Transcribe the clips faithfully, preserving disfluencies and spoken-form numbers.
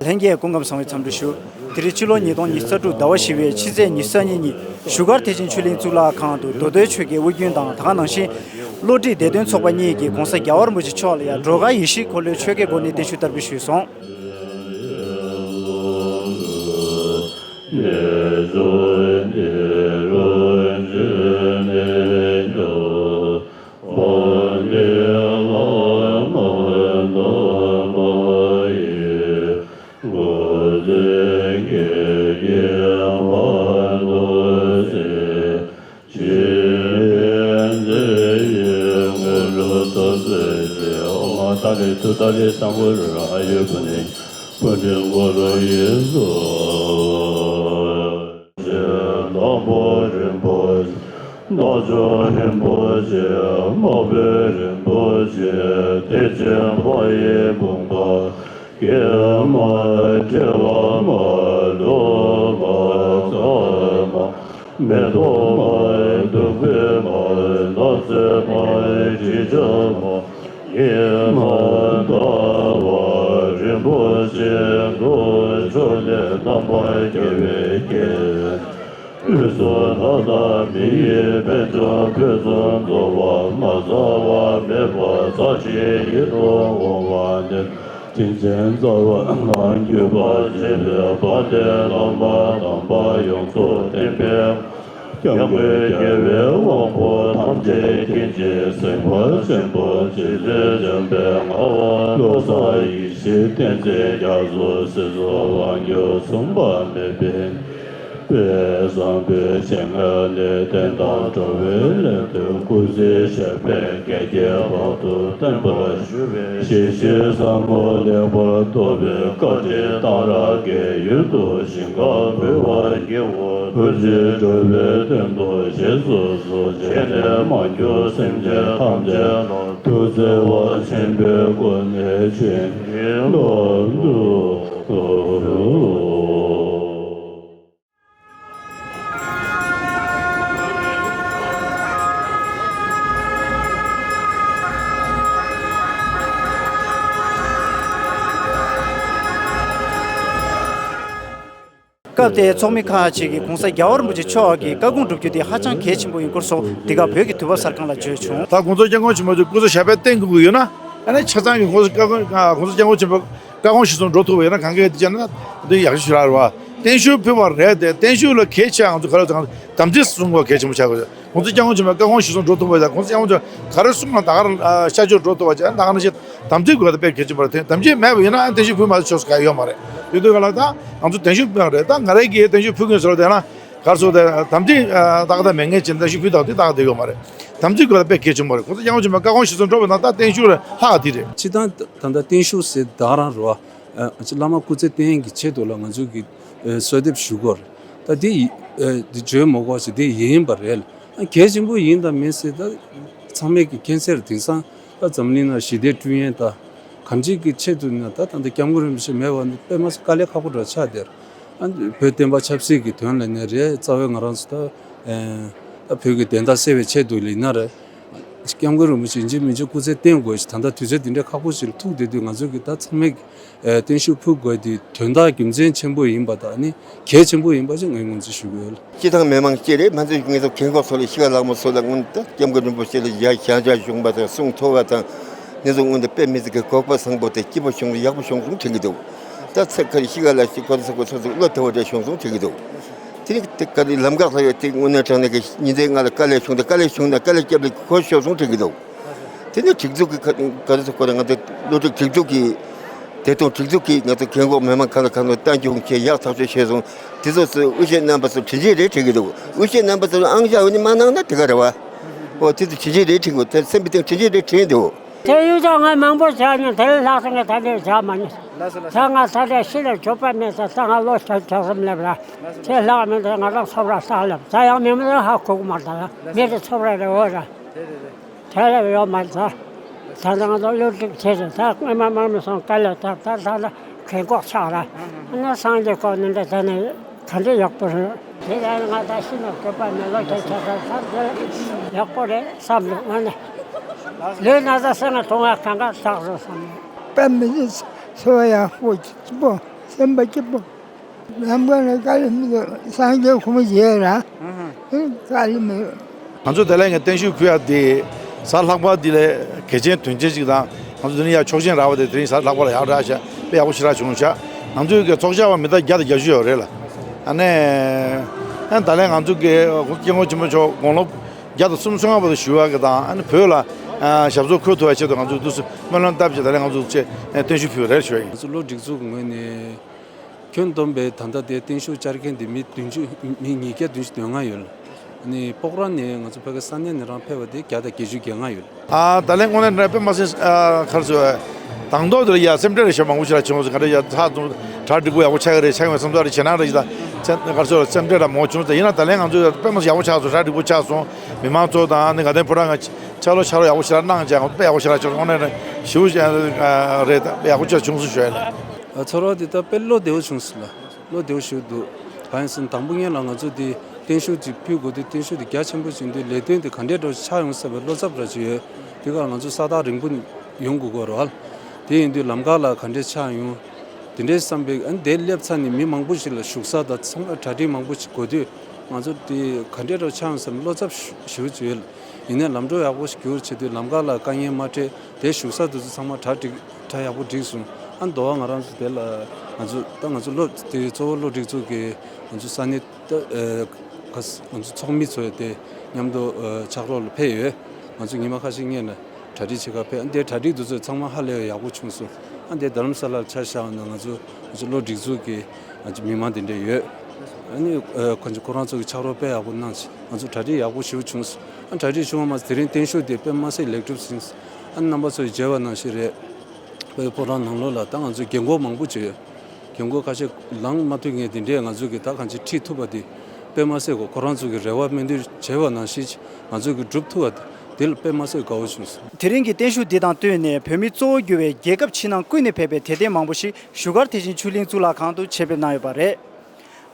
ལྷན་རྒྱས་སྐུ་ཁམས་བཟང་བའི་འཚམས་འདྲི་ཞུ། དེ་རིང་ཕྱི་ལོ་ཉིས་སྟོང་ཉི་ཤུ་རྩ་དྲུག་ཟླ་བ་བཞི་པའི་ཕྱི་ཚེས་ཉི་ཤུ་རྩ་གཉིས་ཉིན་བཞུགས་སྒར་ཐེག་ཆེན་ཆོས་གླིང་གཙུག་ལག་ཁང་དུ་མདོ་སྟོད་ཆོལ་ཁའི་དབུ་རྒྱུན་དང་ད་ག་ནང་བཞིན་བློ་གྲོས་བདེ་དོན་ཚོགས་པ་གཉིས་ཀྱིས་༸གོང་ས་༸རྒྱལ་བ་རིན་པོ་ཆེ་མཆོག་ལ་ཡང་སྒྲོལ་དཀར་ཡེ་ཤེས་འཁོར་ལོའི་ཆོ་གའི་སྒོ་ནས་བརྟན་བཞུགས་བསྟར་འབུལ་ཞུས་སོང་། དབུས་སུ་ལྷ་དང་མི་ཡི་དཔལ་འབྱོར་ཕུན་སུམ་ཚོགས་པ་མ་ཟད་པ་མེད་པ་རྩ་ཆེན་ཡིད་དུ་འོང་བ་ནི། དྲིན་ཅན་རྩ་བ་ནང་གུས་པ་བྱེད་པའི་དཔལ་ལྡན་བླ་མ་དམ་པ་ཡོངས་སུ་བསྟེན་པའི་སྐྱབས་མགོན་རྒྱལ་བའི་དབང་པོ་ཐམས་ཅད་མཁྱེན་ཅིང་གཟིགས་པ་ཆེན་པོ་རྗེ་བཙུན་འཇམ་དཔལ་ངག་དབང་བློ་བཟང་ཡེ་ཤེས་བསྟན་འཛིན་རྒྱ་མཚོ་སྲིད་མཚོ་དབང་སྒྱུར་མཚུངས་པ་མེད་པའི། དཔལ་བཟང་པོའི་སྤྱན་སྔར་ནས་བསྟན་དང་འགྲོ་བའི་ལམ་དུ་སྐུ་ཚེ་ཞབས་པད་བསྐལ་བརྒྱའི་བར་དུ་བརྟན་པར་བཞུགས་པའི་ཞིང་གཤེགས་ཟབ་མོ་ལེགས་པར་རྟོགས་པའི་བཀའ་དྲིན་གཏང་རག་གི་ཡུལ་དུ་ཞིང་ཁམས་འབུལ་བར་བགྱིའོ། བུ་ཚེ་འགྲོ་བའི་དོན་དུ་བཞེས་སུ་གསོལ། བྱས་ནས་མ་གྱུར་སེམས་ཅན་ཐམས་ཅད་ལ་ཐུགས་བརྩེ་བ་ཆེན་པོའི་སྒོ་ནས་བྱིན་གྱིས་རློབས་ཏུ། སྐབས་དེའི་ཚོགས་མི་ཁག་ཅིག་གིས་༸གོང་ས་༸རྒྱལ་བ་རིན་པོ་ཆེ་མཆོག་གི་བཀའ་དགོངས་བསྒྲུབ་རྒྱུ་དེ་ཧ་ཅང་གལ་ཆེན་པོ་ཡིན་སྐོར་སོགས་འདི་ག་བོད་ཀྱི་དུས་བབ་གསར་ཁང་ལ་བརྗོད་བྱུང་། ད་༸གོང་ས་༸སྐྱབས་མགོན་ཆེན་པོ་མཆོག་སྐུ་ཚེ་ཞབས་པད་བརྟན་དགོས་ཀྱི་ཡོད་ན། ཨ་ནི་ཆ་ཚང་གི་༸གོང་ས་༸སྐྱབས་མགོན་༸གོང་ས་༸སྐྱབས་མགོན་ཆེན་པོ་བཀའ་དགོངས་གཞིར་བཟུང་འགྲོ་ཐུབ་པ་ཡོད་ན་གང་ག་དེ་བྱས་ན་འདི་ཡག་ཤོས་ཞིག་རག་རེད་བ། བརྟན་བཞུགས་ཕུལ་བ་རེད་དེ། བརྟན་བཞུགས་ལ་གལ་ཆེ་ང་ཚོ་ག་རེ་ཟེར། དམ་ཚིག་སྲུང་བ་གལ་ཆེན་པོ་ཆགས་དགོས། ༸གོང་ས་༸སྐྱབས་མགོན་ཆེན་པོའི་བཀའ་དགོངས་གཞིར་བཟུང་འགྲོ་ཐུབ་པ་དང་༸གོང་ས་༸སྐྱབས་མགོན་ཆེན་པོ་ག་རེ་གསུངས་ན་ད་ག་རང་ཤར་ཕྱོགས་འགྲོ་ཐུབ་པ་བྱས་ན་ད་ག་ནང་བཞིན་དམ་ཚིག་དགོས་པ་དེ་དཔེ་གལ་ཆེན་པོ་རེད། དེ་དམ་ཚིག་མེད་པ་ཡིན་ན་བརྟན་བཞུགས་ཕུལ་མ་ཐུབ་ཆོག་ས་ག་ཡོད་མ་རེད། ཡོད་དུས་ག་ལ་ད་ང་ཚོ་བརྟན་བཞུགས་ཕུལ་བ་རེད། ད་ང་རང་གིས་བརྟན་བཞུགས་ཕུལ་མཁན་ཟེར་བ་དེ་ན་ག་རེ་ཟེར། དེ་དམ་ཚིག་ཏག་ཏག་མེད་མཁན་ཅིག་བརྟན་བཞུགས་ཕུལ་ཐུབ་དེ་ཏག་ཏག་ཡོད་མ་རེད། དམ་ཚིག་དགོས་པ་དཔེ་གལ་ཆེན་པོ་རེད། ༸གོང་ས་༸སྐྱབས་མགོན་ཆེན་པོའི་བཀའ་དགོངས་གཞིར་བཟུང་འགྲོ་བ་ན་ད་བརྟན་བཞུགས་ལ་ལྷག་དེ་རེད། སྤྱིར་བཏང་ད་ལྟ་བརྟན་བཞུགས་ཟེར་ད་རང་རེད་བ། ཨ་ཅེ་བླ་མ་སྐུ་ཚེ་བརྟན་གྱི་ཆེད་དུ་ལ་ང་ཚོ་གི་ཨ་གསོལ་འདེབས་ཞུ་དགོས་རེད། ད་འདི་ཨ་འདི་བརྗོད་མ་དགོས་ཅིག་འདི་ཡིན་པ་རེད། ཨ་གལ་ཆེན་པོ་ཡིན་དང་མིན་ཟེར་ད་ཚང་མས་ཀྱི་མཁྱེན་གསལ་རེད། དེང་སང་ད་འཛམ་གླིང་ནང་ཞི་བདེ་བསྐྲུན་ཡས་ད་གང་ཅིའི་གི་ཆེད་དུ་ན་ད་ད་ལྟ་༸སྐྱབས་མགོན་རིན་པོ་ཆེ་མེད་པ་ནི་དཔེ་མ་སྲིད་དཀའ་ལས་ཁག་པོ་འདྲ་ཆགས་བསྡད་རེད། ཨ་བོད་བསྟན་པ་ཆབ་སྲིད་ཀྱི་དོན་ལ་ནི་རེད། རྩ་བའི་ང་རང་ཚོ་ད་ཨ་ད་བོད་ཀྱི་བདེན་མཐའ་གསལ་བའི་ཆེད་དུ་ལ་ཡིན་ན་རེད། སྐྱབས་མགོན་རིན་པོ་ཆེ་ཡིན་གཅིག་མིན་གཅིག་སྐུ་ཚེ་བརྟན་དགོས་ཤིང་། ད་ལྟ་དུས་ཚོད་འདི་འདྲའི་ཁག་པོ་ཞིག་ལ་ཐུག་བསྡད་དུས་ང་ཚོ་གིས་ད་ཚང་མས་ཨ་བརྟན་བཞུགས་ཕུལ་དགོས་དེ་དོན་དག་རྒྱུ་མཚན་ཆེན་པོ་ཡིན་པ་དང་ནི་གལ་ཆེན་པོ་ཡིན་པ་ཞིག་ངས་ངོས་འཛིན་ཞུ་གི་ཡོད། སྤྱི་བཏང་མི་མང་སྤྱི་རེད། ང་ཚོ་ངེད་ཚོ་མཁན་སྐོག་ཚོ་ལ་ཤི་ཁ་ལག་མོ་ཚོ་ལ་སྔོན་དུ་སྐྱབས་མགོན་རིན་པོ་ཆེ་ལ་ཡ་ཞལ་མཇལ་བྱུང་བ་དང་གསུང་ཐོས་པ་དང་ངེད་ཚོ་སྔོན་དུ་དཔེ་མི་སྲིད་ཀྱི་གོ་སྐབས་བཟང་པོ་དེ་སྐྱིད་པོ་བྱུང་ཡག་པོ་བྱུང་སོང་དྲན་གྱི་འདུག་ད་ཚེ་ཁ་ལ་ཤི་ཁ་ལ་ཤི་ཁོ་ཚོ་ཁོ་ཚོ་བློ་བདེ་བོ་འདྲ་བྱུང་སོང་དྲན་གྱི་འདུག་དེ་ནི་དེ་ག་རེ་ལམ་ཁ་ལ་ཡོད་དེ་དངོས་གནས་དྲང་གནས་ཀྱི་ཉིན་མཚན་ལྔ་ལ་དཀའ་ལས་བྱུང་དང་དཀའ་ལས་བྱུང་ན་དཀའ་ལས་བརྒྱབ་ལ་གོ་ཤོར་སོང་དྲན་གྱི་འདུག་དེ་ནི་སྒྲིག་འཛུགས་ཀྱི་ཁ་ག་རེ་ཟེར་དགོས་རེད། ང་ཚོ་བློ་གྲོས་སྒྲིག་འཛུགས་ཀྱི་དེ་དང་སྒྲིག་འཛུགས་ཀྱི་ང་ཚོ་མཁན་སྐོག་མི་མང་གང་ལ་གང་ལ་བསྟན་སྐྱོང་བྱས་ཡག་ཐག་ཆོད་བྱས་སོང་། དེ་ཚོ་ཚོས་དབུ་ཤེས་རྣམ་པ་ཚོ་དྲིན་ཆེན་རེད་དྲན་གྱི་འདུག་དབུ་ཤེས་རྣམ་པ་ཚོ་ལ་ཨང་ཞག་འོ་ནི་མ་གནང་ན་དེ་ག་རེད་བ། འོ་དེ་ཚོ་དྲིན་ཆེན་རེད་དྲན་གྱི་འདུག་དེ་སེམས་པའི་སྟེང་དྲིན་ཆེན་རེད་དྲན་གྱི་འདུག་དེ་ཡོད་ཀྱང་ང་མང་པོ་བྱས་མྱོང་། དེ་ལས་ལྷག་ཙམ་ངས་ད་ལྟ་བྱས་མ་མྱོང་། ད་ང་ད་ལྟ་ཤི་ལ་སྤྱོད་པ་མེད་ས། ད་ང་ལོ་ཆ་ཆ་སེམས་སླེབས་ར། ཁྱེད་ལྷག་མི་འདུག་ང་རང་ཚོ་ར་ས་སླེབས་ད་ཡང་མི་མི་རང་ཧ་གོ་གི་མ་རེད། ད་ཡང་མི་དེ་ཚོ་ར་རེད། འོ་ར། དེ་ལས་ཡོད་མ་རེད། ད་ད་ང་ཚོ་བློ་གྲོས་ཆེ་རེད། ད་སྔོན་མ་མང་མི་སོང་དཀའ་ལས་ད་ད་ད་ད་མཁན་སྐོག་ཆགས་ར། ཨ་ན་སངས་རྒྱས་སྐོག་ནི་འདྲ་ད་ནི་ག་འདྲ་ཡག་པོ་རེད། དེ་ལས་ང་ད་ཤི་ན་སྤྱོད་པ་མེད་ལོ་ཆ་ཆ་ད་ད་ཡག་པོ་རེད་བསམ་འདུག་ང་ནི་ལོས་ན་ད་སེམས་ལ་དུང་བ་གང་ག་ཆགས་རེད་བསམ་འདུག་དཔེ་མི་སྲིད་འཚོ་བ་ཡག་པོ་སྐྱིད་པོ། སེམས་པ་སྐྱིད་པོ། ལམ་ཁ་ནས་དཀའ་ལས་མི་འདུག་སངས་རྒྱས་ཁོ་མོ་བྱས་ལ་དཀའ་ལས་མི་འདུག་ང་ཚོ་དེ་ལས་ངས་བརྟན་བཞུགས་ཕུལ་ཡ་དེ་གཟའ་ལྷག་པ་འདི་ལས་གལ་ཆེན་དོན་ཆེན་ཅིག་དང་ང་ཚོ་དེ་རིང་ཡ་ཆོག་མཆན་རག་པ་དེ་དེ་རིང་གཟའ་ལྷག་པ་ལ་ཡག་དྲག་ཤག་དཔེ་ཡག་པོ་ཞེ་དྲག་བྱུང་ཤག་ང་ཚོའི་གི་ཚོགས་བཅར་བ་མི་ད་བརྒྱ་དང་བརྒྱད་ཅུ་ཡོད་རེད་ལ། ཨ་ནས་ཨ་ད་ལས་ང་ཚོ་གི་སྐྱབས་མགོན་ཆེན་པོ་མཆོག་དགུང་ལོ་བརྒྱ་དང་སུམ་ཅུ་སོ་ལྔ་བར་དུ་བཞུགས་པ་གི་དང་ཨ་ནི་བོད་ལ་ཨ་ཞབས་སོར་འཁོད་ཐུབ་པའི་ཆེད་དུ་ང་ཚོས་འདུག་སེ་སྨོན་ལམ་བཏབ་བྱས་ད་ལན་ང་ཚོ་ཆེད་བརྟན་བཞུགས་ཕུལ་བ་རེད་ཞུ་ཡ་ཡིན། ང་ཚོ་ལྷོ་སྒྲིག་འཛུགས་ངོས་ནས་ཁྱོན་བསྡོམས་པའི་ད་ལྟ་དེ་བརྟན་བཞུགས་བཅར་མཁན་དེ་མི་བདུན་ཅུ་མི་ཉིས་བརྒྱ་བདུན་ཅུ་དོན་ལྔ་ཡོད། ཨ་ནི་སྤོག་ར་ནས་ང་ཚོ་ཕ་གི་ས་གནས་ནས་རང་ཕེབས་པ་དེ་བརྒྱ་དང་བརྒྱད་ཅུ་གྱ་ལྔ་ཡོད། ཨ་ད་ལན་དངོས་གནས་དྲང་པོ་མ་ཟིན་ཨ་ག་རེ་ཟེར་དང་ཐོག་དེ་ལ་ཡ་སེམས་ཁྲལ་རེ་ཞེ་མང་པོ་ཞིག་ལ་བྱུང་སོང་། ག་འདྲ་ཡ་ཚགས་ཚུད་གྲ་སྒྲིག་པོ་ཡག་པོ་ཆགས་ཀྱི་རེད། ཆགས་ཡོང་བའི་བསམ་ཚུལ་རེ་བྱེད་ན་རེ་ཞིག་དང་ག་རེ་ཟེར་སེམས་ཁྲལ་ལ་མང་པོ་བྱུང་སོང་། ཡིན་ན་ད་ལན་ང་ཚོ་དཔེ་མ་སྲིད་ཡག་པོ་ཆགས་སོང་། གྲ་སྒྲིག་པོ་ཆགས་སོང་། མི་མང་ཚོ་དང་ནི་ང་ཚོའི་ཕོ་བྲང་ང་ཕྱག་ལོ་ཕྱག་ལོ་ཡག་པོ་ཞེ་དྲག་གནང་བྱས་དཔེ་ཡག་པོ་ཞེ་དྲག་བྱུང་སོང་། དངོས་གནས་ཞེ་པོ་རེད། དཔེ་ཡག་པོ་ཅིག་བྱུང་སོང་ཞུ་ཡ་ལ། ཚོར་བ་འདི་ལྟ་དཔེ་བློ་བདེ་བོ་བྱུང་སོང་ལ། བློ་བདེ་བོ་ཞིག་འདུག་གང་ཡིན་ཟེར་ན་དང་པོ་ཉིད་ལ་ང་ཚོ་འདི་བརྟན་བཞུགས་ཅིག་ཕུལ་དགོས་དུས་བརྟན་བཞུགས་འདི་རྒྱ་ཆེན་པོ་ཞིག་འདུག་ལས་དོན་འདི་ག་འདྲས་འདྲ་བོ་ཆགས་ཡོང་ས་བའི་བློ་འཚབ་འདྲ་ཅིག་ཡོད། དེ་གར་ང་ཚོ་ས་ཐག་རིང་པོ་ཡོང་དགོས་ཀྱི་རེད་བ། དེ་ཡིན་དུས་ལམ་ཁ་ལ་ག་འདྲས་ཆགས་ཡོང་། དེ་འདྲས་བསམ་པའི་ཨ་ནི་དེ་སླེབས་ཚར་ནས་མི་མང་པོ་ཞིག་ལ་བཞུགས་ས་དང་ཚང་མ་གྲ་སྒྲིག་མང་པོ་ཞིག་དགོས་དུས་ང་ཚོ་འདི་ག་འདྲས་འདྲ་བོ་ཆགས་ཡོང་ས་བའི་བློ་འཚབ་ཞེ་པོ་ཅིག་ཡོད། ཡིན་ནའི་ལམ་འགྲོ་ཡག་པོ་ཞིག་འགྱུར་བྱེད་དུས་ལམ་ཁ་ལ་དཀའ་ངལ་མ་འཕྲད། དེ་བཞུགས་ས་དེ་ཚོ་ཚང་མ་གྲ་སྒྲིག་གྲ་ཡག་པོ་སྒྲིག་སོང་། ཨ་མདོ་བ་ང་རང་ཚོ་དེ་ལ་ང་ཚོ་ད་ང་ཚོ་ལྷོ་དེ་གཙོ་བོ་ལྷོ་སྒྲིག་འཛུགས་ཀྱི་ང་ཚོ་ས་གནས་ད་ཨ་ག་ས་ང་ཚོ་ཚོགས་མི་ཚོ་དེ་མཉམ་དུ་ཨ་ཕྱག་རོགས་ལ་ཕེབས་ཡོད། ང་ཚོ་ཉི་མ་ཁ་ཤས་སྔོན་ལ་གྲ་སྒྲིག་བྱེད་གར་ཕེབས། ཨ་དེ་གྲ་སྒྲིག་དེ་ཚོ་ཚང་མ་ཧ་ལས་ཡག་པོ་བྱུང་སོང་། ཨ་དེ་རྡ་རམ་ས་ལར་ཆ་བཞག་ན་ང་ཚོ་ང་ཚོ་ལྷོ་སྒྲིག་འཛུགས་ཀྱི་ང་ཚོ་མི་མང་དེ་འདྲ་ཡོད། ཨ་ནི་ཨ་ཁོང་ཚོ་ཁོ་རང་ཚོ་གི་ཕྱག་རོགས་དཔེ་ཡག་པོ་གནང་བྱས་ང་ཚོ་གྲ་སྒྲིག་ཡག་པོ་ཞེ་པོ་བྱུང་སོང་། ཨ་གྲ་སྒྲིག་བྱུང་བ་མ་ཟད་དེ་རིང་བརྟན་བཞུགས་དེ་དཔེ་མ་སྲིད་ལེགས་གྲུབ་ཟིན་སོང་། ཨ་རྣམ་པ་ཚོ་ཡིས་མཇལ་བ་ནང་བཞིན་རེད། དཔེ་ཕོ་བྲང་ནང་ལོགས་ལ་ད་ང་ཚོའི་རྒན་གོག་མང་པོ་ཅིག་ཡོད། རྒན་གོག་ཁ་ཤས་ལངས་མ་ཐུབ་མཁན་དེ་འདྲས་ང་ཚོ་གི་ད་གང་ཅི་ཁྲིད་ཐུབ་པ་དེ་དཔེ་མ་སྲིད་གོ་ཁོ་རང་ཚོ་གི་རེ་བ་སྨོན་འདུན་བྱས་པ་ནང་བཞིན་ང་ཚོ་གི་སྒྲུབ་ཐུབ་པ་དེ་ལ་དཔེ་མ་སྲིད་དགའ་བོ་བྱུང་སོང་། དེ་རིང་གི་བརྟན་བཞུགས་འདི་དང་བསྟུན་ནས་བོད་མི་གཙོ་བོ་གྱུར་བའི་རྒྱལ་ཁབ་ཕྱི་ནང་ཀུན་ནས་ཕེབས་པའི་དད་ལྡན་མང་པོ་ཞིག་བཞུགས་སྒར་དེ་བཞིན་ཆོས་གླིང་གཙུག་ལག་ཁང་དུ་ཆེད་ཕེབས་གནང་ཡོད་པ་རེད།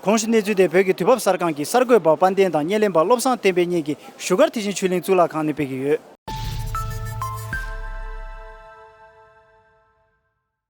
གོང་ཞུས་གནས་ཚུལ་དེ་བོད་ཀྱི་དུས་བབ་གསར་ཁང་གི་གསར་འགོད་པ་དཔལ་ལྡན་དང་བརྙན་ལེན་པ་བློ་བཟང་བསྟན་འཕེལ་གཉིས་ཀྱིས་བཞུགས་སྒར་དེ་བཞིན་ཆོས་གླིང་གཙུག་ལག་ཁང་ནས་སྤེལ་གྱི་ཡོད།